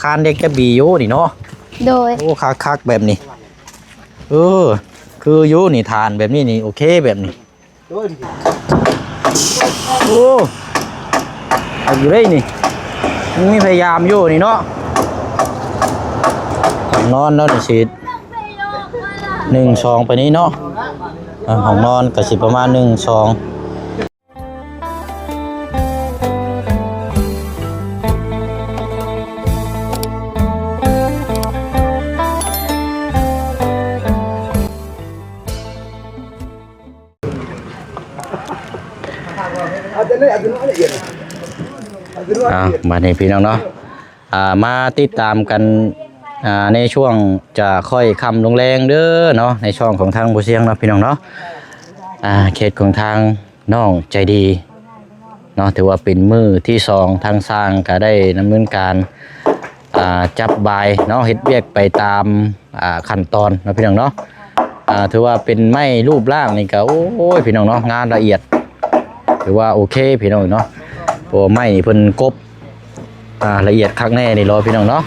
ຄານເດັກຈະບີຢູ່ນີ້ເນາະ. ໂດຍ. ໂອ້ ຄັກໆ ແບບນີ້. ເອີ ຄືຢູ່ນີ້ ຖານແບບນີ້ນີ້ ໂອເຄແບບນີ້. ໂອ້ ເອົາຢູ່ເດ້ນີ້ ມີພະຍາຍາມຢູ່ນີ້ເນາະ. ຫ້ອງນອນເນາະ ນີ້ຊິໜຶ່ງ ສອງ ໄປນີ້ເນາະ. ເອີ ຫ້ອງນອນກໍຊິປະມານ ໜຶ່ງ ສອງ. ອ້າວ ບາດນີ້ພີ່ນ້ອງເນາະ ອ່າ ມາຕິດຕາມກັນ ອ່າ ໃນຊ່ວງຈະຄ່ອຍຄ່ຳລົງແລງເດີເນາະ ໃນຊ່ອງຂອງທາງບໍ່ຊຽງເນາະ ພີ່ນ້ອງເນາະ. ອ່າ ເຂດຂອງທາງ ນ້ອງໃຈດີເນາະ ຖືວ່າເປັນມື້ທີສອງ ທາງຊ່າງກະໄດ້ດຳເນີນການ ອ່າ ຈັບບາຍເນາະ ເຮັດວຽກໄປຕາມ ອ່າ ຂັ້ນຕອນເນາະ ພີ່ນ້ອງເນາະ. ອ່າ ຖືວ່າເປັນໄມ້ຮູບຮ່າງນີ້ກະ ໂອ້ຍ ພີ່ນ້ອງເນາະ ງານລະອຽດ ຖືວ່າໂອເຄ ພີ່ນ້ອງເນາະ ເພາະວ່າໄມ້ນີ້ເພິ່ນກົບ ອ່າ ລະອຽດຄັກແນ່ນີ້ເນາະ ພີ່ນ້ອງເນາະ.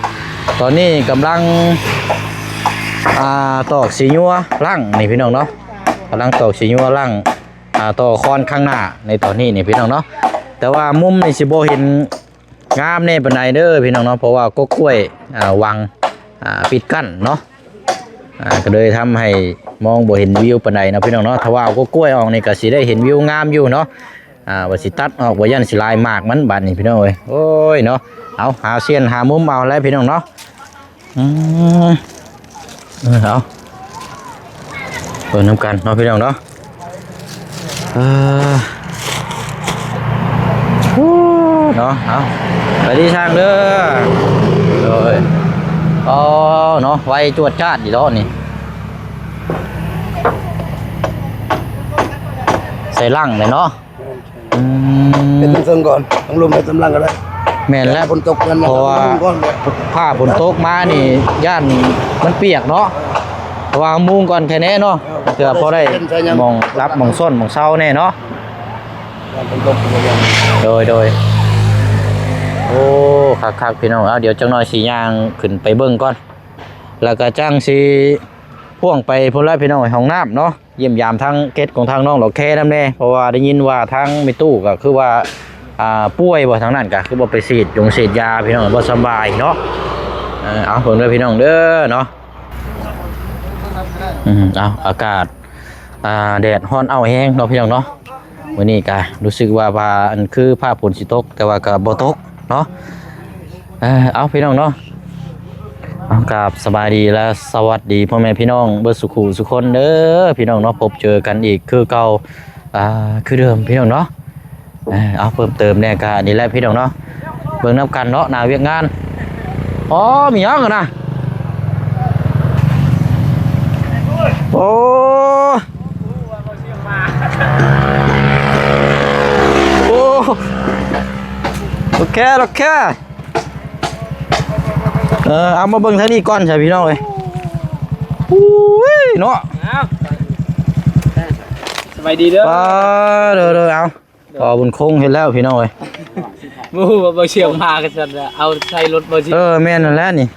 ຕອນນີ້ກຳລັງ ອ່າ ຕອກສີຍົວຫຼັງນີ້ ພີ່ນ້ອງເນາະ ກຳລັງຕອກສີຍົວຫຼັງ ອ່າ ຕໍ່ຄອນຂ້າງໜ້າໃນຕອນນີ້ນີ້ ພີ່ນ້ອງເນາະ. ແຕ່ວ່າມຸມນີ້ຊິບໍ່ເຫັນງາມແນ່ປານໃດເດີ ພີ່ນ້ອງເນາະ ເພາະວ່າກົກກ້ວຍ ອ່າ ວັງ ອ່າ ປິດກັ້ນເນາະ ອ່າ ກໍເລີຍທຳໃຫ້ມອງບໍ່ເຫັນວິວປານໃດເນາະ ພີ່ນ້ອງເນາະ. ຖ້າວ່າເອົາກົກກ້ວຍອອກນີ້ກໍຊິໄດ້ເຫັນວິວງາມຢູ່ເນາະ. ອ່າ ວ່າຊິຕັດອອກ ວ່າຢ້ານຊິລາຍໝາກມັນບາດນີ້ ພີ່ນ້ອງເອີຍ. ໂອ້ຍເນາະ ເອົາ ຫາສ່ຽນຫາມຸມເອົາແຫຼະ ພີ່ນ້ອງເນາະ. ອືມ ເອີ ເອົາ ເບິ່ງນຳກັນເນາະ ພີ່ນ້ອງເນາະ. ເອີ ເນາະ ເອົາ ໄປດີຊ່າງເດີ. ໂດຍ. ອໍ ເນາະ ໄວຈວດຈາດດີເນາະນີ້ ໃສ່ຫຼັງເລີຍເນາະ. ອືມ ເຮັດເທິງໆກ່ອນ ທາງລຸ່ມເຮັດຕາມຫຼັງກໍໄດ້. ແມ່ນແລ້ວ ຝົນຕົກນັ້ນ ເພາະວ່າ ເພາະວ່າຝົນຕົກມານີ້ຢ້ານມັນປຽກເນາະ. ເພາະວ່າມຸງກ່ອນແຄ່ແນ່ເນາະ ເອີ ເພື່ອພໍໄດ້ ເປັນໄສຍັງ ໝ່ອງຫຼັບໝ່ອງຊົນໝ່ອງເຊົາແນ່ເນາະ. ຢ້ານຝົນຕົກ ໂດຍໆ. ໂອ້ ຄັກໆ ພີ່ນ້ອງ. ເອົາ ດຽວຈັກໜ່ອຍຊິຍ່າງຂຶ້ນໄປເບິ່ງກ່ອນ ແລ້ວກໍຈັ່ງຊິພ່ວງໄປພຸ້ນລະ ພີ່ນ້ອງ ຫ້ອງນ້ຳເນາະ. ຢ້ຽມຢາມທາງເຂດຂອງທາງນ້ອງດອກແຄນຳແດ່ ເພາະວ່າໄດ້ຍິນວ່າທາງແມ່ຕູ້ກໍຄືວ່າ ອ່າ ປ່ວຍບໍ່ ທາງນັ້ນກໍຄືບໍ່ໄປສີດຢົງສີດຢາ ພີ່ນ້ອງ ບໍ່ສະບາຍເນາະ. ເອີ ເອົາ ເບິ່ງເດີພີ່ນ້ອງເດີເນາະ. ອືມ ເອົາ ອາກາດ ອ່າ ແດດຮ້ອນເອົ້າແຮງເນາະ ພີ່ນ້ອງເນາະ. ມື້ນີ້ກໍຮູ້ສຶກວ່າ ວ່າ ອັນ ຄືຟ້າຝົນຊິຕົກ ແຕ່ວ່າກໍບໍ່ຕົກເນາະ. ເອີ ເອົາ ພີ່ນ້ອງເນາະ ເອົາ ກາບສະບາຍດີ ແລະ ສະຫວັດດີພໍ່ແມ່ພີ່ນ້ອງເບິດສູ່ຄູ່ສູ່ຄົນເດີ ພີ່ນ້ອງເນາະ. ພົບເຈີກັນອີກຄືເກົ່າ ອ່າ ຄືເດີມ ພີ່ນ້ອງເນາະ. ເອີ ເອົາ ເພີ່ມເຕີມແດ່ກະນີ້ແຫຼະ ພີ່ນ້ອງເນາະ ເບິ່ງນຳກັນເນາະ ໜ້າວຽກງານ. ອໍ ມີຫຍັງຫັ້ນນະ? ໂອ້ ໂອ້ ໂອເຄ ໂອເຄ. ເອີ ເອົາ ມາເບິ່ງທາງນີ້ກ່ອນຊະ ພີ່ນ້ອງເອີຍ. ໂອ້ຍເນາະ ເອົາ ສະບາຍດີເດີ. ອ່າ ໂດຍໆ. ເອົາ ພໍບຸນຄົງເຮັດແລ້ວ ພີ່ນ້ອງເອີຍ. ບໍ່ຮູ້ວ່າບໍ່ຊຽງມາກັນຊັ້ນລະ ເອົາໃສ່ລົດບໍ່ຊິ. ເອີ ແມ່ນນັ້ນແຫຼະນີ້.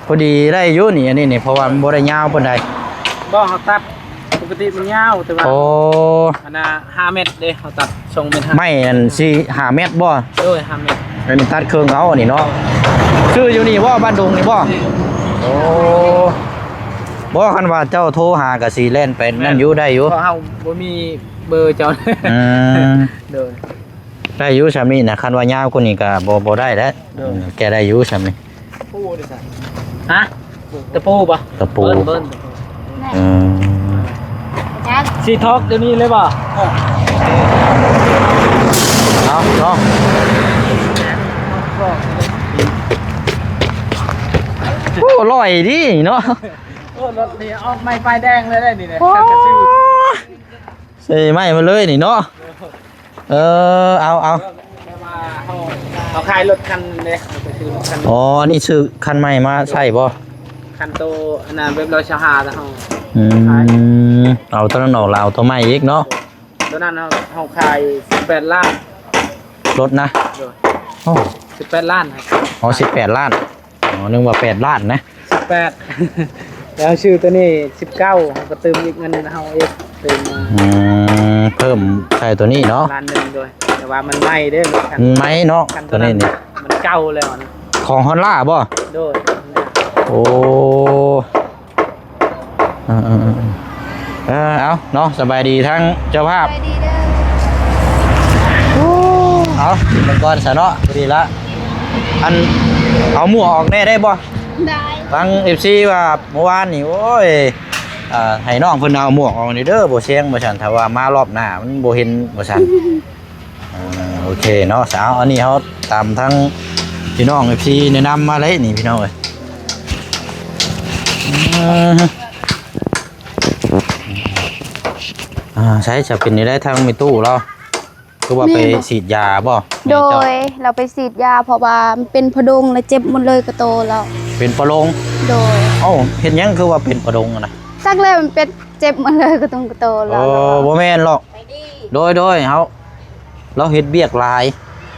ພໍດີໄດ້ຢູ່ນີ້ ອັນນີ້ນີ້ ເພາະວ່າມັນບໍ່ໄດ້ຍາວປານໃດ. ບໍ່ ເຮົາຕັດ ປົກກະຕິມັນຍາວ ແຕ່ວ່າ ໂອ້ ອັນນ່າ ຫ້າແມັດເດ້ ເຮົາຕັດສອງແມັດຫ້າ. ໄມ້ອັນສີ່ ຫ້າແມັດບໍ່? ໂດຍ ຫ້າແມັດ. ອັນນີ້ຕັດເຄິ່ງເອົາ ອັນນີ້ເນາະ. ຊື້ຢູ່ນີ້ບໍ່? ບ້ານດົງນີ້ບໍ່? ນີ້. ໂອ້ ບໍ່ ຄັນວ່າເຈົ້າໂທຫາກະຊິແລ່ນໄປນັ້ນຢູ່ ໄດ້ຢູ່ ເພາະເຮົາບໍ່ມີເບີເຈົ້າ. ອືມ ໂດຍ. ໄດ້ຢູ່ຊ່ຳນີ້ນະ ຄັນວ່າຍາວກວ່ານີ້ກໍບໍ່ ບໍ່ໄດ້ແລ້ວ. ໂດຍ. ແກ້ໄດ້ຢູ່ຊ່ຳນີ້. ຕະປູເດ້ຊະ? ຮະ? ຕະປູບໍ່? ຕະປູ. ເບິ່ນ ເບິ່ນ. ອືມ ຊິຖອກດຽວນີ້ເລີຍບໍ່? ເອົາເນາະ. ໂອ້ ລອຍດີເນາະ. ໂອ້ ລົດນີ້ອອກໃໝ່ປ້າຍແດງເລີຍເດ້ນີ້. ໂອ້ ກະຊື່ ໃສ່ໃໝ່ມາເລີຍນີ້ເນາະ. ເອີ ເອົາ ເອົາ ແຕ່ວ່າເຮົາ ເຮົາຂາຍລົດຄັນເດ້ ເຮົາໄປຊື້ລົດຄັນ. ອໍ ນີ້ຊື້ຄັນໃໝ່ມາໃຊ້ບໍ່? ຄັນໂຕອັນນັ້ນແບບຮ້ອຍຊາວຫ້າແລ້ວເຮົາ ອືມ ຂາຍ. ເອົາໂຕນັ້ນອອກແລ້ວເອົາໂຕໃໝ່ອີກເນາະ. ໂຕນັ້ນເຮົາ ເຮົາຂາຍສິບແປດລ້ານ. ລົດນະ? ໂດຍ. ໂອ້ ສິບແປດລ້ານ ອໍ ສິບແປດລ້ານ. ອໍ ນຶກວ່າແປດລ້ານນະ. ສິບແປດ ແລ້ວຊື້ໂຕນີ້ສິບເກົ້າ ເຮົາກໍຕື່ມອີກ ເງິນເຮົາອີກຕື່ມມາ. ອືມ ເພີ່ມໃສ່ໂຕນີ້ເນາະ ລ້ານໜຶ່ງໂດຍ. ແຕ່ວ່າມັນໃໝ່ເດ້ ມັນໃໝ່ເນາະ ຄັນໂຕນີ້ນີ້ ມັນເກົ່າແລ້ວນະ. ຂອງຮອນລາບໍ່? ໂດຍ. ໂອ້ ເອີໆໆ ເອີ ເອົາເນາະ ສະບາຍດີທັງເຈົ້າພາບ. ສະບາຍດີເດີ. ເອົາ ເບິ່ງກ່ອນຊະເນາະ ພໍດີລະ ອັນ ເອົາໝວກອອກແດ່ໄດ້ບໍ່? ໄດ້. ທາງເອັຟຊີວ່າເມື່ອວານນີ້ ໂອ້ຍ ເອີ ໃຫ້ນ້ອງເພິ່ນເອົາໝວກອອກນີ້ເດີ ບໍ່ແຊງ ວ່າຊັ້ນ ຖ້າວ່າມາລອບໜ້າມັນບໍ່ເຫັນ ວ່າຊັ້ນ. ອ່າ ໂອເຄເນາະ ສາວ ອັນນີ້ເຮົາຕາມທາງພີ່ນ້ອງເອັຟຊີແນະນຳມາເລີຍນີ້ ພີ່ນ້ອງເອີຍ. ອືມ ອ່າ ໃສ ຈະເປັນແນວໃດ ທາງແມ່ຕູ້ລາວ ຄືວ່າໄປ ແມ່ນບໍ່ ສີດຢາບໍ່? ໂດຍ ລາວໄປສີດຢາ ເພາະວ່າມັນເປັນປະດົງ ແລ້ວເຈັບໝົດເລີຍກະໂຕລາວ. ເປັນປະດົງ? ໂດຍ. ເອົ້າ ເຮັດຫຍັງຄືວ່າເປັນປະດົງຫັ້ນນະ? ຈັກແລ້ວ ມັນເປັນ ເຈັບໝົດເລີຍກະຕຸງກະໂຕລາວ. ໂອ້ ບໍ່ແມ່ນຫຼອກ. ໂດຍໆ ເຮົາ ລາວເຮັດວຽກຫຼາຍ.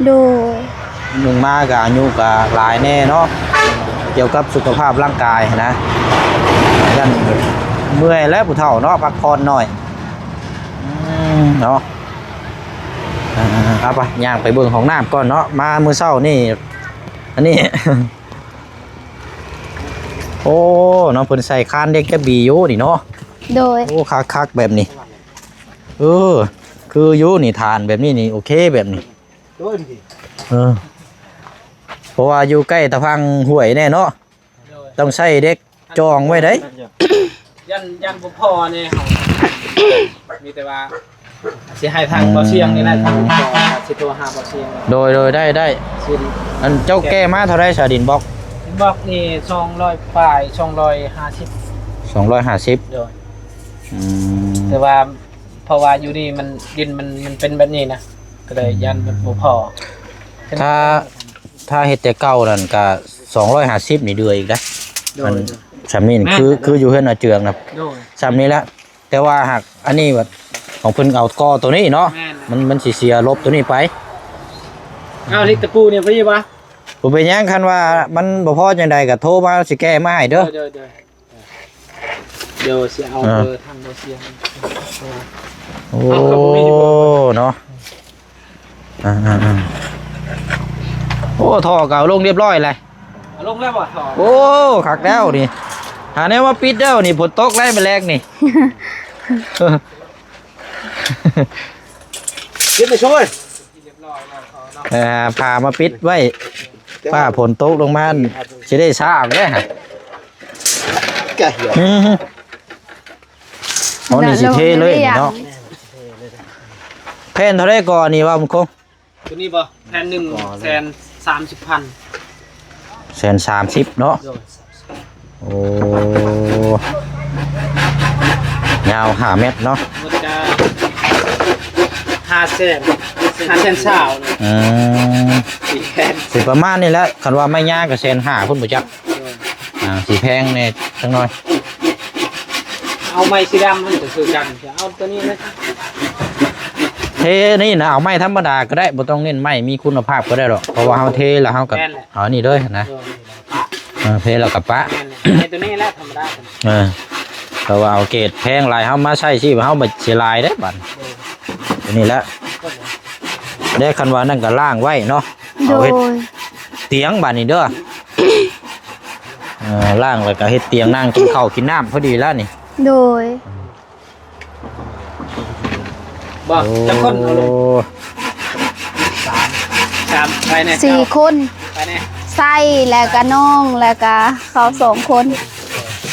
ໂດຍ. ໜຶ່ງມາກະອາຍຸກະຫຼາຍແນ່ເນາະ ກ່ຽວກັບສຸຂະພາບຮ່າງກາຍນະ ຢ້ານເມື່ອຍແຫຼະຜູ້ເຖົ້າເນາະ ພັກຜ່ອນໜ້ອຍ. ອືມ ເນາະ ອ່າ ເອົາໄປ ຍ່າງໄປເບິ່ງຫ້ອງນ້ຳກ່ອນເນາະ ມາມື້ເຊົ້ານີ້ ອັນນີ້ ໂອ້ ເນາະ ເພິ່ນໃສ່ຄານເຫຼັກຈະບີຢູ່ນີ້ເນາະ. ໂດຍ. ໂອ້ ຄັກໆ ແບບນີ້ ເອີ ຄືຢູ່ນີ້ ຖານແບບນີ້ນີ້ ໂອເຄແບບນີ້. ໂດຍ. ເອີ ເພາະວ່າຢູ່ໃກ້ຕາຝັ່ງຫ້ວຍແນ່ເນາະ. ໂດຍ. ຕ້ອງໃຊ້ເຫຼັກຈອງໄວ້ໄດ໋. ຢ້ານ ຢ້ານບໍ່ພໍແນ່ເຮົາ ມີແຕ່ວ່າ ຊິໃຫ້ທາງ ອືມ ບ່າວຊຽງນີ້ແຫຼະ ທາງ ກໍຊິໂທຫາບ່າວຊຽງ. ໂດຍໆ ໄດ້ໆ. ອັນເຈົ້າແກ້ມາເທົ່າໃດຊະ ດິນບລັອກ? ດິນບລັອກນີ້ສອງຮ້ອຍປາຍ ສອງຮ້ອຍຫ້າສິບ. ສອງຮ້ອຍຫ້າສິບ. ໂດຍ. ອືມ ແຕ່ວ່າ ເພາະວ່າຢູ່ນີ້ມັນ ດິນມັນ ມັນເປັນແບບນີ້ນະ ກໍເລີຍ ອືມ ຢ້ານມັນບໍ່ພໍ. ຖ້າ ຖ້າເຮັດແຕ່ເກົ່ານັ້ນກະສອງຮ້ອຍຫ້າສິບນີ້ເດືອອີກນະ. ໂດຍ. ອັນ ໂດຍ ສ່ຳນີ້ ແມ່ນ ຄື ຄືຢູ່ເຮືອນອາເຈືອງນະ. ໂດຍ. ສ່ຳນີ້ແຫຼະ ແຕ່ວ່າຫາກອັນນີ້ແບບຂອງເພິ່ນເອົາກໍ່ໂຕນີ້ເນາະ. ແມ່ນ. ມັນ ມັນຊິເສຍລົບໂຕນີ້ໄປ. ເອົາ ລິກຕະປູນີ້ພໍດີບໍ່? ບໍ່ເປັນຫຍັງ ຄັນວ່າມັນບໍ່ພໍຈັ່ງໃດກໍໂທມາ ຊິແກ້ມາໃຫ້ເດີ. ໂດຍ ໂດຍ ໂດຍ. ດຽວຊິເອົາ ອ່າ ເບີທາງບໍ່ເສຍ. ໂອ້ ເຮົາກໍບໍ່ມີຢູ່ເບີ ເນາະ. ອ່າໆໆ ໂອ້ ທໍ່ກໍເອົາລົງຮຽບຮ້ອຍແລ້ວ. ເອົາລົງແລ້ວບໍ່? ທໍ່. ໂອ້ ຄັກແລ້ວນີ້ ຫາແນວມາປິດແລ້ວນີ້ ຝົນຕົກແລ້ວມື້ແລງນີ້. ປິດໄປຊ່ວຍ. ເອີ ຜ້າມາປິດໄວ້ ຟ້າຝົນຕົກລົງມາ ຊິໄດ້ຊາກເດ້. ອືມ ອໍ ນີ້ຊິເທເລີຍເນາະ. ແຜ່ນເທົ່າໃດກໍອັນນີ້ວ່າ ບຸນຄົງ? ໂຕນີ້ບໍ່? ແຜ່ນໜຶ່ງແສນສາມສິບພັນ. ແສນສາມສິບເນາະ. ໂດຍ. ໂອ້ ຍາວຫ້າແມັດເນາະ. ໝົດກະຫ້າແສນ ຫ້າແສນຊາວ. ອືມ ສີ່ແຜ່ນ ຊິປະມານນີ້ແຫຼະ ຄັນວ່າໄມ້ຍາງກໍແສນຫ້າພຸ້ນບໍ່ຈັກ. ໂດຍ. ອ່າ ຊິແພງແດ່ຈັກໜ້ອຍ. ເອົາໄມ້ສີດຳມັນກໍຄືກັນ ຈະເອົາໂຕນີ້ເລີຍ. ເທນີ້ນະ ເອົາໄມ້ທຳມະດາກໍໄດ້ ບໍ່ຕ້ອງເນັ້ນໄມ້ມີຄຸນນະພາບກໍໄດ້ດອກ ເພາະວ່າເຮົາເທແລ້ວເຮົາກໍ ແມ່ນແຫຼະ ເອົາອັນນີ້ເລີຍນະ. ໂດຍ. ເອີ ເພແລ້ວກໍປະ. ແມ່ນແຫຼະ ໃຫ້ໂຕນີ້ແຫຼະທຳມະດາ. ເອີ ເພາະວ່າເອົາເກດແພງຫຼາຍ ເຮົາມາໃຊ້ຊິເຮົາບັດເສຍຫຼາຍເດ້ບັດ. ໂດຍ. ໂຕນີ້ແຫຼະ ແລ້ວຄັນວ່ານັ້ນກໍລ້າງໄວ້ເນາະ. ໂດຍ. ເອົາເຮັດຕຽງບາດນີ້ເດີ. ເອີ ລ້າງແລ້ວກໍເຮັດຕຽງນັ່ງກິນເຂົ້າກິນນ້ຳພໍດີແລ້ວນີ້. ໂດຍ. ບໍ່ ໂອ້ ຈັກຄົນເອົາລົງ? ສາມ ສາມ ໄປແດ່ ສີ່ຄົນ ໄປແດ່ ໃສ່ ແລ້ວກະນ້ອງ ແລ້ວກະເຂົາສອງຄົນ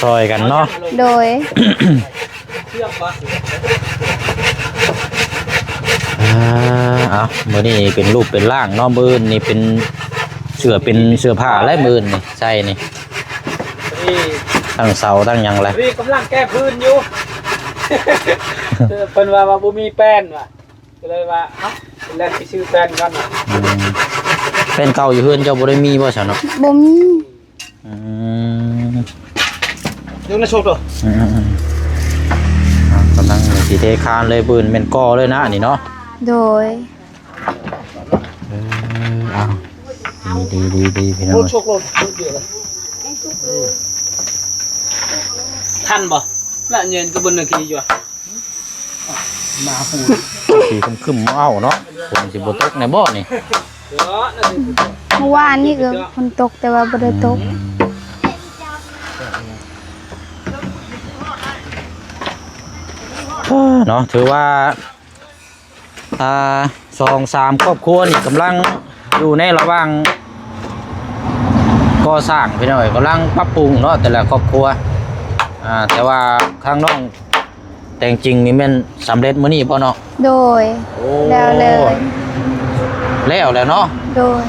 ຊ່ອຍກັນເນາະ. ໂດຍ. ອ່າ ເອົາ ມື້ນີ້ເປັນຮູບເປັນຮ່າງເນາະ ມື້ອື່ນນີ້ເປັນເສື້ອ ເປັນເສື້ອຜ້າແລ້ວ ມື້ອື່ນນີ້ໃສ່ນີ້ ນີ້ ຕັ້ງເສົາຕັ້ງຫຍັງແຫຼະ ນີ້ກຳລັງແກ້ພື້ນຢູ່. ເອີ ເພິ່ນວ່າ ວ່າບໍ່ມີແປ້ນວ່າ ກໍເລີຍວ່າ ເອົ້າ ແລ່ນໄປຊື້ແປ້ນກ່ອນ. ອືມ ແປ້ນເກົ່າຢູ່ເຮືອນເຈົ້າບໍ່ໄດ້ມີບໍ່ຊະເນາະ? ບໍ່ມີ. ອືມ ຍັງໄດ້ຊົກເດີ. ອືມໆໆ ອ່າ ກຳລັງຊິເທຄານເລີຍ ບຶ້ນແມ່ນກໍ່ເລີຍນະນີ້ເນາະ. ໂດຍ. ເອີ ເອົາ ພີ່ ດີໆໆ ພີ່ນ້ອງເອີຍ ທັນບໍ່? ລະເຢັນກະເບິ່ງນະກີຢູ່ ມາພຸ້ນ ສີຄຶມໆ ເອົ້າເນາະ ຝົນຊິບໍ່ຕົກແດ່ບໍ່ນີ້? ເມື່ອວານນີ້ກໍຝົນຕົກ ແຕ່ວ່າບໍ່ໄດ້ຕົກ ເນາະ ຖືວ່າ ອ່າ ສອງສາມຄອບຄົວນີ້ກຳລັງຢູ່ໃນລະຫວ່າງກໍ່ສ້າງ ພີ່ນ້ອງເອີຍ ກຳລັງປັບປຸງເນາະ ແຕ່ລະຄອບຄົວ ອ່າ ແຕ່ວ່າທາງນ້ອງແຕ່ງຈິງນີ້ແມ່ນສຳເລັດມື້ນີ້ບໍ່ເນາະ? ໂດຍ ໂອ້ ແລ້ວເລີຍ ແລ້ວແລ້ວເນາະ? ໂດຍ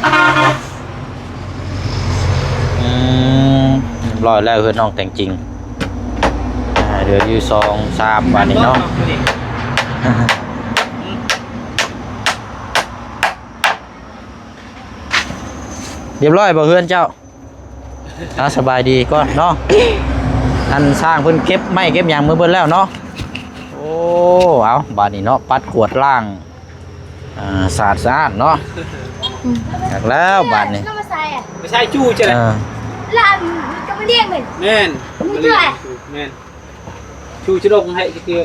ອືມ ຮຽບຮ້ອຍແລ້ວເຮືອນນ້ອງແຕ່ງຈິງ ອ່າ ເຫຼືອຢູ່ສອງສາມບາດນີ້ເນາະ ຮຽບຮ້ອຍບໍ່ເຮືອນເຈົ້າ? ອ່າ ສະບາຍດີກ່ອນເນາະ ອັນຊ່າງເພິ່ນເກັບໄມ້ເກັບຫຍັງມາເບິດແລ້ວເນາະ ໂອ້ ເອົາ ບາດນີ້ເນາະ ປັດກວາດລ້າງ ອ່າ ສະອາດສະອ້ານເນາະ ອືມ ຈັກແລ້ວບາດນີ້ ແລ້ວມາໃສ່ອະ ໄປໃສ່ຈູ້ຈັ່ງໃດ ເອີ ລະອັນກະມາລ້ຽງແມ່ນ ແມ່ນ ມັນຄືອະໄລ ແມ່ນ ຊູຈະລົງໃຫ້ເທື່ອ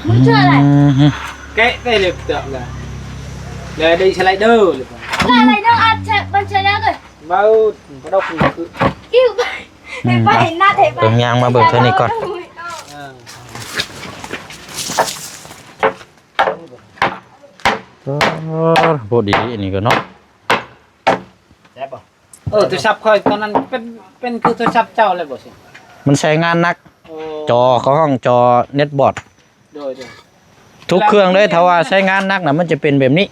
ມັນຄືອະໄລ ອືມ ແກະໄດ້ເລີຍເຕີບລະ ແລ້ວໄດ້ສະໄລເດີເລີຍ ລະໄລເດີອັດໃສ່ບັນໃສ່ແລ້ວເລີຍ ເວົ້າ ປະດົກຄື ອິ້ວໄປ ອືມ ໄປ ໄປ ໄປ ເບິ່ງ ຍ່າງມາເບິ່ງເທື່ອນີ້ກ່ອນ ເອີ ເອີ ພໍດີອັນນີ້ກໍເນາະ ແຊບບໍ່? ເອີ ໂທລະສັບຂ້ອຍຕອນນັ້ນເປັນ ເປັນຄືໂທລະສັບເຈົ້າເລີຍບໍ່ຊິ? ມັນໃຊ້ງານໜັກ ໂອ້ ຈໍເຂົາຮ້ອງຈໍເນັດບອດ ໂດຍໆ ທຸກເຄື່ອງເລີຍ ຖ້າວ່າໃຊ້ງານໜັກນະ ມັນຈະເປັນແບບນີ້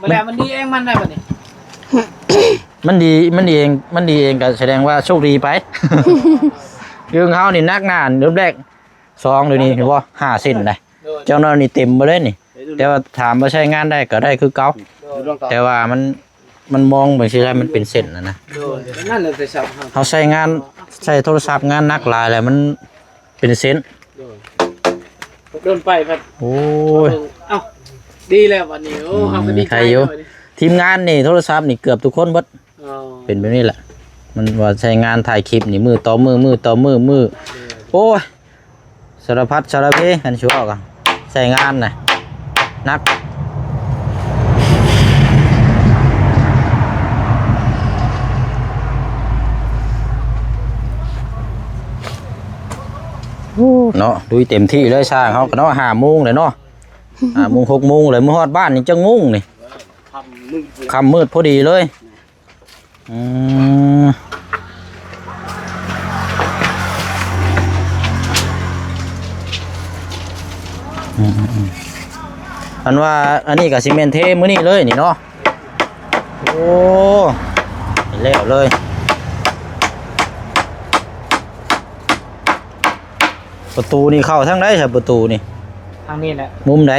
ມັນ ມັນດີເອງມັນໄດ້ບັດນີ້ ມັນດີ ມັນດີເອງ ມັນດີເອງກໍສະແດງວ່າໂຊກດີໄປ ຄືເຮົານີ້ໜັກໜາ ເລີ່ມແລກ ສອງ ດຽວນີ້ເຫັນບໍ່ ຫ້າເສັ້ນໄດ໋ ໂດຍ ເຈົ້ານ້ອຍນີ້ເຕັມເບິດເລີຍນີ້ ແຕ່ວ່າຖາມວ່າໃຊ້ງານໄດ້ກໍໄດ້ຄືເກົ່າ ໂດຍ ແຕ່ວ່າມັນ ມັນມອງໄປຊິໄດ້ ມັນເປັນເສັ້ນນະນະ ໂດຍ ນັ້ນແຫຼະ ໂທລະສັບເຮົາ ເຮົາໃຊ້ງານ ໃຊ້ໂທລະສັບງານໜັກຫຼາຍແລ້ວມັນເປັນເສັ້ນ ໂດຍ ດົນໄປພັດ ໂອ້ຍ ເອົ້າ ດີແລ້ວບັດນີ້ ໂອ້ ອືມ ເຮົາກໍດີໃຈ ໃຄຢູ່ ແລ້ວບັດນີ້ ທີມງານນີ້ໂທລະສັບນີ້ເກືອບທຸກຄົນເບິດ ອໍ ເປັນແບບນີ້ແຫຼະ ມັນວ່າໃຊ້ງານຖ່າຍຄລິບນີ້ມື້ຕໍ່ມື້ ມື້ຕໍ່ມື້ ມື້ ເອີ ໂອ້ຍ ສາລະພັດສາລະເພ ອັນຊິເວົ້າກະໃຊ້ງານນະ ໜັກ ໂອ້ ເນາະ ລຸຍເຕັມທີ່ເລີຍ ຊ່າງເຮົາກະເນາະ ຫ້າໂມງແລ້ວເນາະ ຫ້າໂມງ ຫົກໂມງແລ້ວ ມາຮອດບ້ານນີ້ຈັກໂມງນີ້ ຄ່ຳມືດພໍດີເລີຍ. ອືມ ອືມໆ ອັນວ່າ ອັນນີ້ກະຊິແມ່ນເທມື້ນີ້ເລີຍນີ້ເນາະ. ໂອ້ ແລ້ວເລີຍ. ປະຕູນີ້ເຂົ້າທາງໃດຊະ ປະຕູນີ້? ທາງນີ້ແຫຼະ. ມຸມໃດ?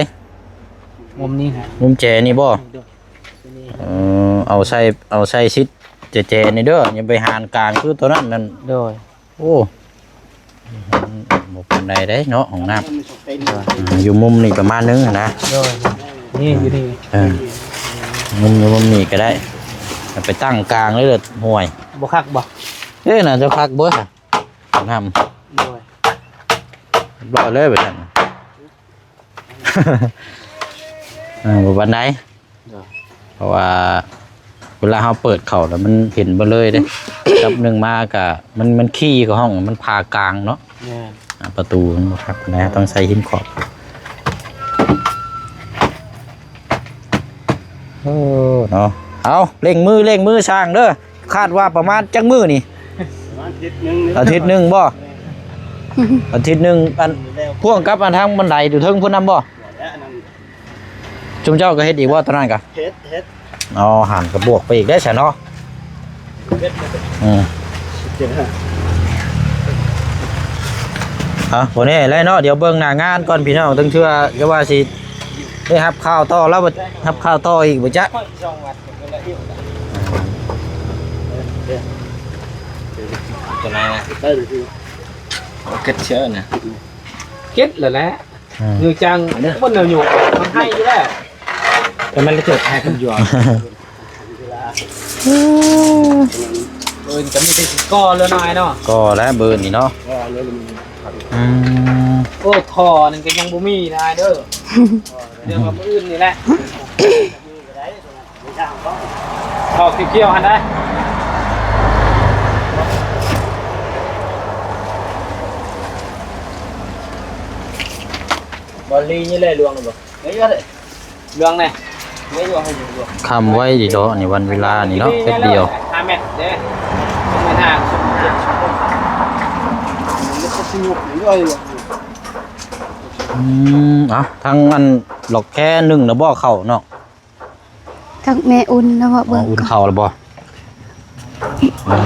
ມຸມນີ້ ມຸມແຈນີ້ບໍ່? ເອີ ເອົາໃສ່ ເອົາໃສ່ຊິດແຈໆນີ້ເດີ ຢ່າໄປຫານກາງຄືໂຕນັ້ນນັ້ນ. ໂດຍ. ໂອ້ ບໍ່ປານໃດເດ້ເນາະ ຫ້ອງນ້ຳ. ໂດຍ. ອືມ ຢູ່ມຸມນີ້ປະມານໜຶ່ງຫັ້ນນະ. ໂດຍ. ນີ້ຢູ່ນີ້. ເອີ ມຸມຢູ່ມຸມນີ້ກໍໄດ້ ໄປຕັ້ງກາງເລີຍ ຫ້ວຍ ບໍ່ຄັກບໍ່? ເອີ ໜ້າຈະຄັກເບີດ ຫ້ອງນ້ຳ. ໂດຍ. ຮຽບຮ້ອຍເລີຍໄປຊັ້ນ. ເອີ ບໍ່ປານໃດ. ໂດຍ. ເພາະວ່າເວລາເຮົາເປີດເຂົ້າແລ້ວມັນເຫັນເບິດເລີຍເດ້. ຈັບໜຶ່ງມາກະ ມັນ ມັນຂີ້ເຂົ້າຫ້ອງ ມັນຜ່າກາງເນາະ. ແມ່ນ. ອາ ປະຕູມັນບໍ່ຄັກປານໃດ ຕ້ອງໃສ່ຫີມຂອບ. ໂອ້ ເນາະ. ເອົາ ເລັ່ງມື ເລັ່ງມືຊ່າງເດີ. ຄາດວ່າປະມານຈັກມື້ນີ້? ປະມານອາທິດໜຶ່ງ. ອາທິດໜຶ່ງບໍ່? ອາທິດໜຶ່ງ. ອັນ ພວມກັບອັນທາງບັນໄດຢູ່ເທິງພຸ້ນນຳບໍ່? ແລ້ວອັນນັ້ນ ຊຸມເຈົ້າກໍເຮັດອີກບໍ່ຕອນນັ້ນກະ? ເຮັດ ເຮັດ. ອໍ ຫັ້ນກໍບວກໄປອີກໄດ້ຊະເນາະ. ເຮັດ ອືມ ເຈັດຫ້າ. ເອົາ ບໍ່ແນ່ແຫຼະເນາະ ດຽວເບິ່ງໜ້າງານກ່ອນພີ່ນ້ອງ ເຖິງເທື່ອຈະວ່າຊິໄດ້ຮັບຂ່າວຕໍ່ແລ້ວ ຮັບຂ່າວຕໍ່ອີກບໍ່ຈັກ. ຕົວນັ້ນນະ ເກັດເຊີນະ ເກັດແລ້ວແຫຼະ. ອືມ ຢູ່ຈັງ ເອີ ມັນແນວຢູ່ ມັນໃຫ້ຢູ່ແລ້ວ ແຕ່ມັນລະເຈີດໃຫ້ຄົນຢູ່. ອືມ ເບິ່ງກໍມີແຕ່ຊິກໍ່ແລ້ວນາຍເນາະ ກໍ່ແລ້ວເບິ່ງນີ້ເນາະ ເອີ ອັນນີ້ມັນ ອືມ ໂອ້ ທໍ່ນັ້ນກໍຍັງບໍ່ມີນາຍເດີ ດຽວວ່າມື້ອື່ນນີ້ແຫຼະ ທໍ່ຂຽວໆຫັ້ນນະ ບອນລີນີ້ແຫຼະ ລວງນະບໍ່? ເອີ ລວງແດ່ ເອີ ລວງໃຫ້ຢູ່ ລວງ ຄ່ຳໄວດີດອກ ອັນນີ້ວັນເວລານີ້ເນາະ ແປັບດຽວ ຫ້າແມັດເດ້ ປະມານຫ້າ ອືມ ເອົາ ທາງອັນຫຼອກແຄໜຶ້ງແລ້ວບໍ່ເຂົ້າເນາະ? ຈັກແມ່ອຸ່ນແລ້ວບໍ່ ເບິ່ງ ອໍ ອຸ່ນເຂົ້າແລ້ວບໍ່? ເອີ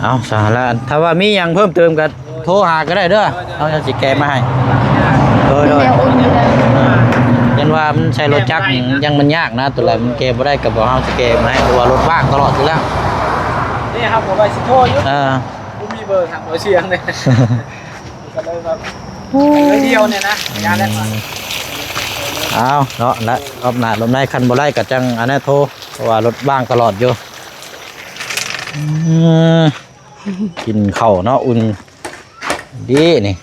ເອົາ ຊະ ລະ ຖ້າວ່າມີຫຍັງເພີ່ມເຕີມກໍໂທຫາກໍໄດ້ເດີ ເຮົາຈະຊິແກະມາໃຫ້ ໂດຍໆ ແມ່ອຸ່ນຢູ່ເດີ ຢ້ານວ່າມັນໃຊ້ລົດຈັກຫຍັງ ຍັງມັນຍາກນະ ຕົວໃດມັນແກະບໍ່ໄດ້ກໍບອກເຮົາຊິແກະມາໃຫ້ ເພາະວ່າລົດວ່າງຕະຫຼອດຢູ່ແລ້ວ ນີ້ເຮົາກໍວ່າຊິໂທຢູ່ ເອີ ບໍ່ມີເບີຫາເບີສຽງເດ້ ກໍເລີຍແບບ ໂອ້ ໄປດຽວນີ້ນະ ຢ້ານແລ້ວ ເອົາເນາະ ລະລອບໜ້າລອບໃນ ຄັນບໍ່ໄດ້ກໍຈັ່ງອັນນັ້ນໂທ ເພາະວ່າລົດວ່າງຕະຫຼອດຢູ່ ອືມ ກິນເຂົ້າເນາະ ອຸ່ນດີນີ້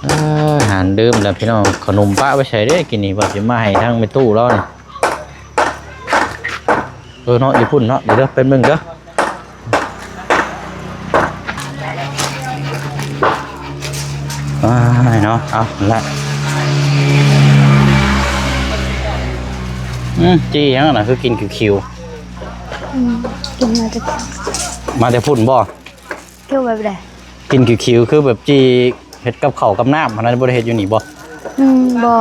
ເອີ ອາຫານດື່ມແລ້ວພີ່ນ້ອງ ຂະໜົມປະໄວ້ໃສເດ້ ກິນນີ້ ວ່າຊິມາໃຫ້ທາງແມ່ຕູ້ລາວນີ້ ເອີເນາະ ຢູ່ພຸ້ນເນາະ ດຽວເດີ ແປັບໜຶ່ງເດີ ອ້າຍເນາະ ເອົາລະ ອືມ ຈີ່ຫຍັງນະ ຄືກິນຂຽວໆ ອືມ ກິນມາແຕ່ ມາແຕ່ພຸ້ນບໍ່? ຂຽວແບບໃດ? ກິນຂຽວໆ ຄືແບບຈີ່ເຮັດກັບເຂົ້າກັບນ້ຳຫັ້ນນະ ບໍ່ໄດ້ເຮັດຢູ່ນີ້ບໍ່? ອືມ ບໍ່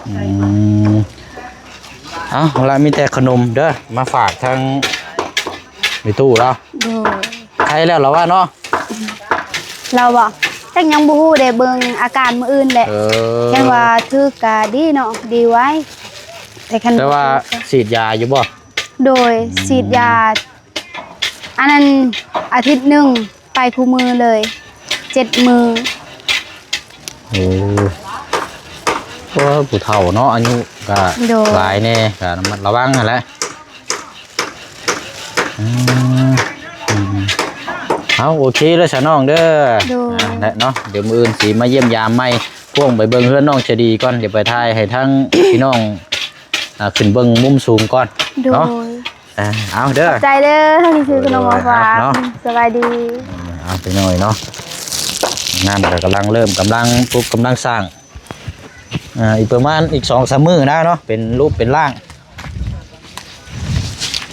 ອືມ ເອົາລະ ມີແຕ່ຂະໜົມເດີ ມາຝາກທາງແມ່ຕູ້ລາວ ໂດຍ ໄຄແລ້ວລາວວ່າເນາະ ລາວບໍ່ ຈັກຍັງບໍ່ຮູ້ເດ້ ເບິ່ງອາການມື້ອື່ນແຫຼະ ເອີ ຄັນວ່າຖືກກະດີເນາະ ດີໄວ ແຕ່ຄັນ ແຕ່ວ່າ ບໍ່ຖືກກະ ສີດຢາຢູ່ບໍ່? ໂດຍ ອືມ ສີດຢາ ອັນນັ້ນອາທິດໜຶ່ງໄປຄູ່ມື້ເລີຍ ເຈັດມື້ ໂອ້ ໂອ້ ຜູ້ເຖົ້າເນາະ ອາຍຸກະ ໂດຍ ຫຼາຍແດ່ ກະລະມັດລະວັງຫັ້ນແຫຼະ ອືມ ເອົາ ໂອເຄເດີສາວນ້ອງເດີ ໂດຍ ອ່າ ແລະເນາະ ດຽວມື້ອື່ນຊິມາຢ້ຽມຢາມໃໝ່ ພວງໄປເບິ່ງເຮືອນນ້ອງຈະດີກ່ອນ ດຽວໄປຖ່າຍໃຫ້ທາງ ພີ່ນ້ອງ ອ່າ ຂຶ້ນເບິ່ງມຸມສູງກ່ອນ ໂດຍ ເນາະ ອ່າ ເອົາເດີ ຂອບໃຈເດີ ທີ່ຊື້ຂະໜົມມາຝາກເນາະ ສະບາຍດີ ອ່າ ເອົາໄປໜ້ອຍເນາະ ງານກໍກຳລັງເລີ່ມ ກຳລັງປຸກ ກຳລັງສ້າງ ອ່າ ອີກປະມານອີກສອງສາມມື້ນະເນາະ ເປັນຮູບເປັນຮ່າງ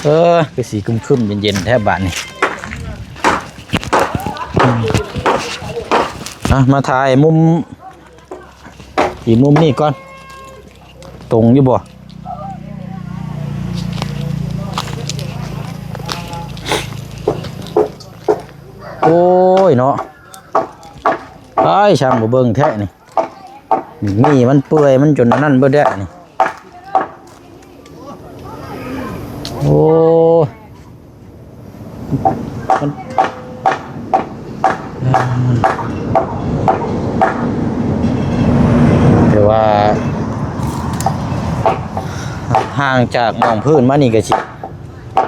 ເອີ ຄືສີຄຶມໆ ເຢັນໆ ແທ້ບາດນີ້ ອ່ະ ມາຖ່າຍມຸມ ອີກມຸມນີ້ກ່ອນ ຕົງຢູ່ບໍ່? ໂອ້ຍເນາະ ອ້າຍ ຊ່າງບໍ່ເບິ່ງແທ້ນີ້ ໝາກມີ່ມັນເປື່ອຍ ມັນຈົນອັນນັ້ນເບິດແລ້ວນີ້ ໂອ້ຍ. ມັນ ແຕ່ວ່າຫ່າງຈາກໜອງພື້ນມານີ້ກໍຊິ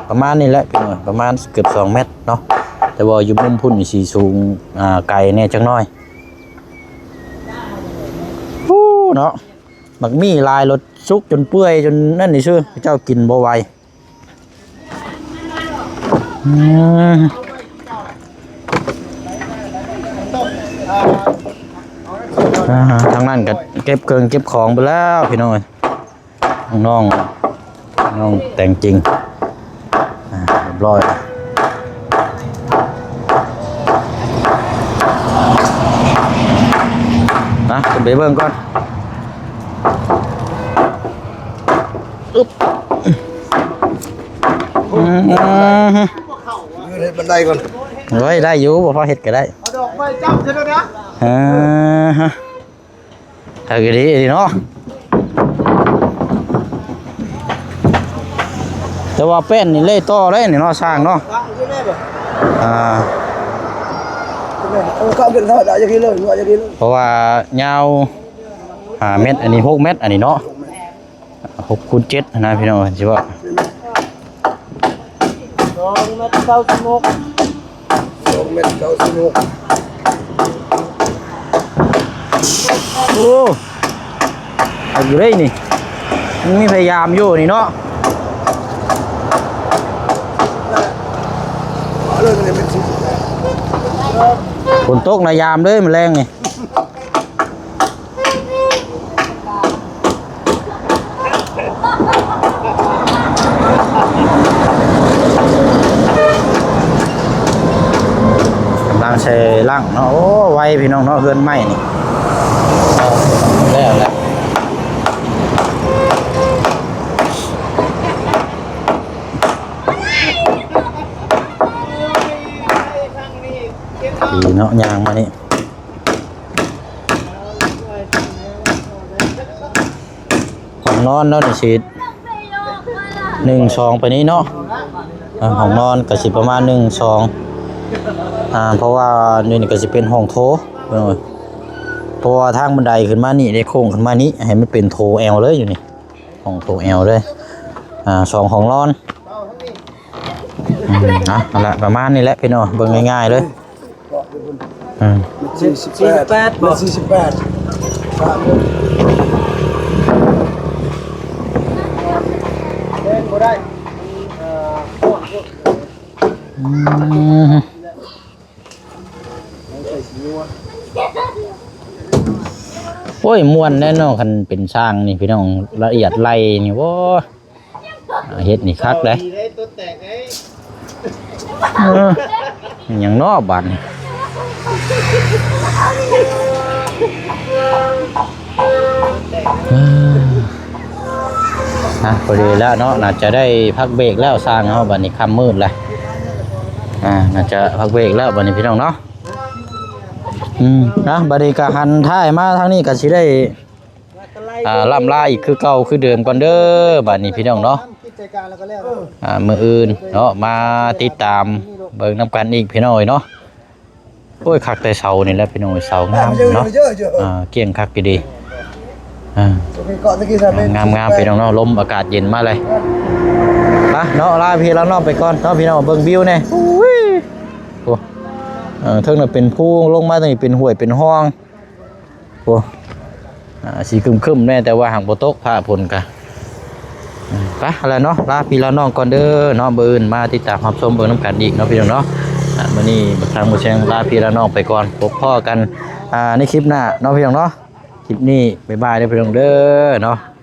ປະມານນີ້ແຫຼະ ປະມານເກືອບສອງແມັດເນາະ ແຕ່ວ່າຢູ່ມຸມພຸ້ນນີ້ຊິສູງ ອ່າ ໄກແດ່ຈັກໜ້ອຍ. ໂອ້ ເນາະ ໝາກມີ່ຫຼາຍ ລົດສຸກຈົນເປື່ອຍຈົນນັ້ນນີ້ຊື່ ເຈົ້າກິນບໍ່ໄຫວ. ອືມ ອ່າ ທາງນັ້ນກໍເກັບເຄື່ອງເກັບຂອງໄປແລ້ວ ພີ່ນ້ອງເອີຍ ນ້ອງ ນ້ອງແຕ່ງຈິງ ອ່າ ຮຽບຮ້ອຍ ນະ ຂຶ້ນໄປເບິ່ງກ່ອນ. ອຶບ ອືມ ເຮັດບັນໄດກ່ອນ ໂອ້ຍ ໄດ້ຢູ່ ບໍ່ພໍເຮັດກໍໄດ້ ເອົາດອກໄມ້ຈ້ຳຊະແລ້ວນະ ເອີ ຄັກອີ່ຫຼີເນາະ ແຕ່ວ່າແປ້ນນີ້ເລີຍຕໍ່ໄດ້ນີ້ເນາະ ຊ່າງເນາະ ອ່າ ເພາະວ່າຍາວຫ້າແມັດ ອັນນີ້ຫົກແມັດ ອັນນີ້ເນາະ. ຫົກຄູນເຈັດຫັ້ນນະພີ່ນ້ອງ ຊິວ່າ ສອງແມັດເກົ້າສິບຫົກ ສອງແມັດເກົ້າສິບຫົກ ໂອ້ ເອົາຢູ່ເດ້ນີ້ ມັນມີພະຍາຍາມຢູ່ນີ້ເນາະ ຝົນຕົກນະ ຍາມເດ້ມື້ແລງນີ້. ກຳລັງໃສ່ຫຼັງເນາະ ໂອ້ ໄວພີ່ນ້ອງເນາະ ເຮືອນໃໝ່ນີ້ ແລ້ວແຫຼະ ດີເນາະ ຍ່າງມານີ້. ຫ້ອງນອນເນາະ ນີ້ຊິໜຶ່ງສອງໄປນີ້ເນາະ ອ່າ ຫ້ອງນອນກໍຊິປະມານໜຶ່ງສອງ ອ່າ ເພາະວ່ານີ້ກໍຊິເປັນຫ້ອງໂຖ ເພາະວ່າທາງບັນໄດຂຶ້ນມານີ້ ໄດ້ໂຄ້ງຂຶ້ນມານີ້ ໃຫ້ມັນເປັນໂຖແອວເລີຍຢູ່ນີ້ ຫ້ອງໂຖແອວເລີຍ ອ່າ ສອງຫ້ອງນອນ ອືມ ເອົາ ເອົາລະ ປະມານນີ້ແຫຼະພີ່ນ້ອງ ເບິ່ງງ່າຍໆເລີຍ ອືມ ສີ່ສິບແປດ ສີ່ສິບແປດ ແມ່ນບໍ່ໄດ້ ເອີ ອືມ ໂອ້ຍ ມ່ວນແນ່ເນາະ ຄັນເປັນຊ່າງນີ້ພີ່ນ້ອງ ລະອຽດໄລ່ນີ້ ໂອ້ຍ ເຮັດນີ້ຄັກເດ້ ເອີ ຫຍັງເນາະບາດນີ້ ອ່າ ພໍດີແລ້ວເນາະ ໜ້າຈະໄດ້ພັກເບຣກແລ້ວ ຊ່າງເຮົາ ບາດນີ້ຄ່ຳມືດແລ້ວ ອ່າ ໜ້າຈະພັກເບຣກແລ້ວ ບາດນີ້ພີ່ນ້ອງເນາະ ອືມ ອ່າ ບາດນີ້ກໍຫັນທ້າຍມາທາງນີ້ ກໍຊິໄດ້ ອ່າ ລ່ຳລາອີກຄືເກົ່າຄືເດີມກ່ອນເດີ ບາດນີ້ພີ່ນ້ອງເນາະ ອ່າ ມື້ອື່ນເນາະ ມາຕິດຕາມເບິ່ງນຳກັນອີກພີ່ນ້ອງເອີຍເນາະ ໂອ້ຍ ຄັກແຕ່ເສົານີ້ແຫຼະພີ່ນ້ອງເອີຍ ເສົາງາມເນາະ ອ່າ ກ້ຽງຄັກຢູ່ເດ ອ່າ ງາມໆ ພີ່ນ້ອງເນາະ ລົມອາກາດເຢັນມາເລີຍ ໄປເນາະ ລາພີ່ລານ້ອງໄປກ່ອນເນາະ ພີ່ນ້ອງເບິ່ງວິວແດ່ ໂອ້ຍ ໂອ້ ເທິງນັ້ນເປັນພູ ລົງມາທາງນີ້ເປັນຫ້ວຍເປັນຮ່ອງ ໂອ້ ອ່າ ຊິຄຶ້ມໆແດ່ ແຕ່ວ່າຫາກບໍ່ຕົກ ຟ້າຝົນກະ ໄປຫັ້ນແຫຼະເນາະ ລາພີ່ລານ້ອງກ່ອນເດີເນາະ ມື້ອື່ນມາຕິດຕາມຮັບຊົມເບິ່ງນຳກັນອີກເນາະ ພີ່ນ້ອງເນາະ ອ່າ ມື້ນີ້ທາງໝູ່ແຊງລາພີ່ລານ້ອງໄປກ່ອນ ພົບພໍ້ກັນ ອ່າ ໃນຄລິບໜ້າເນາະ ພີ່ນ້ອງເນາະ ຄລິບນີ້ບາຍບາຍເດີ ພີ່ນ້ອງເດີເນາະ.